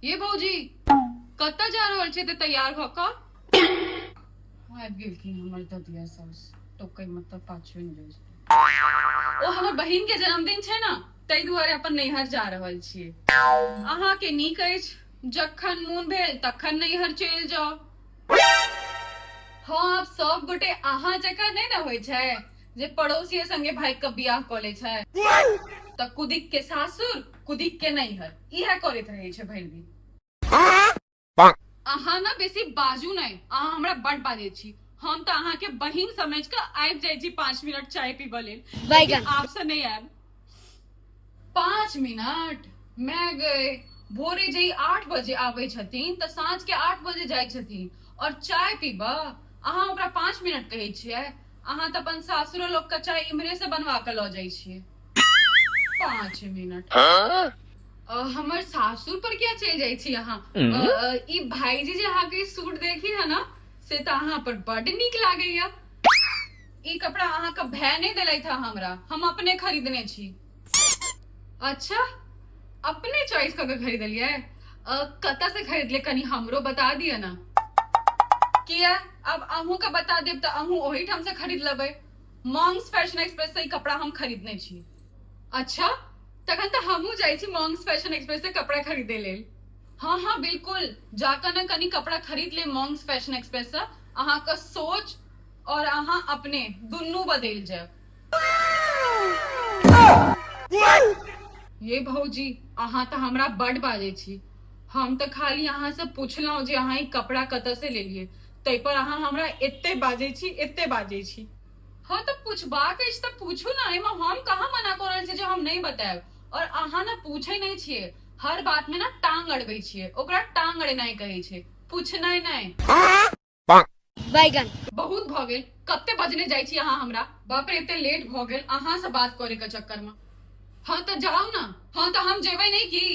ये भौजी, कतऽ जा रहल छी एते तैयार भऽ कऽ? आबि गेलखिन हमर ददिया साउस, टोकै मत तऽ पाछू नहि जाइ छै। ओ हमर बहिन के जन्मदिन छै ने, ताहि दुआरे अपन नैहर जा रहल छियै। अहाँके नीक अछि, जखन मोन भेल तखन नैहर चलि जाउ। हँ, आब सब गोटे अहाँ जकाँ नहि ने होइ छै जे पड़ोसिये संगे भागि कऽ बियाह कऽ लै छै, तऽ कुदिक के सासुर कुदिक के नैहर, इएह करैत रहै छै भरि दिन। अहाँ ने बेसी बाजू नहि, अहाँ हमरा बड बाजै छी। हम तऽ अहाँके बहिन समझ कऽ आबि जाइ छी 5 मिनट चाय पीबऽ लेल, लेकिन आब से नहि आयब। 5 मिनट मैं गए, भोरे जे 8 बजे आबै छथिन तऽ साँझ के 8 बजे जाइ छथिन और चाय पीबऽ अहाँ ओकरा 5 मिनट कहै छियै। अहाँ तऽ अपन सासुरो लोक के चाय इम्हरे से बनवा कऽ लऽ जाइ छियै। 5 मिनट हमर सासुर पर किया चलि जाइ छी अहाँ? ई भाईजी जे अहाँके सूट देखी है ना, से तऽ अहाँ पर बड नीक लागैया। ई कपड़ा अहाँके भै नहि देलथि है हमरा, हम अपने खरीदने छी। अच्छा, अपने चॉइस कऽ के खरीदलियै? कतऽ से खरीदलियै, कनि हमरो बता दिअ ने। किया, अब अहूँ के बता देब तऽ अहूँ ओहिठाम से खरीद लेबै। मॉन्ग्स फैशन एक्सप्रेस से ई कपड़ा हम खरीदने छी। अच्छा, तखन तऽ हमहूँ जाइ छी मॉन्ग्स फैशन एक्सप्रेस से कपड़ा खरीदे लेल। हाँ हाँ बिल्कुल, जाकऽ ने कनि कपड़ा खरीद ले मॉन्ग्स फैशन एक्सप्रेस से, अहाँके सोच और अहाँ अपने दुनू बदलि जायब। ये भौजी, अहाँ तऽ हमरा बड बाजै छी। हम तऽ खाली अहाँ से पुछलहुँ जे अहाँ ई कपड़ा कतऽ से लेलियै, ताहि पर अहाँ हमरा एते बाजै छी, एते बाजै छी। हाँ तऽ पूछबाक अछि तऽ पूछू ने, एहिमे हम कहाँ मना कऽ रहल छी जे हम नहि बतायब। और अहाँ ने पूछै नहि छियै, हर बात में ने टांग अड़बै छियै, ओकरा टांग अड़ेनाइ कहै छै, पूछनाइ नहि। बैगन। बहुत भऽ गेल, कते बजने जाइ छी अहाँ हमरा। बाप रे, एते लेट भऽ गेल अहाँ से बात करे के चक्कर में। हाँ तऽ जाउ ने। हाँ तऽ हम जेबै नहि की?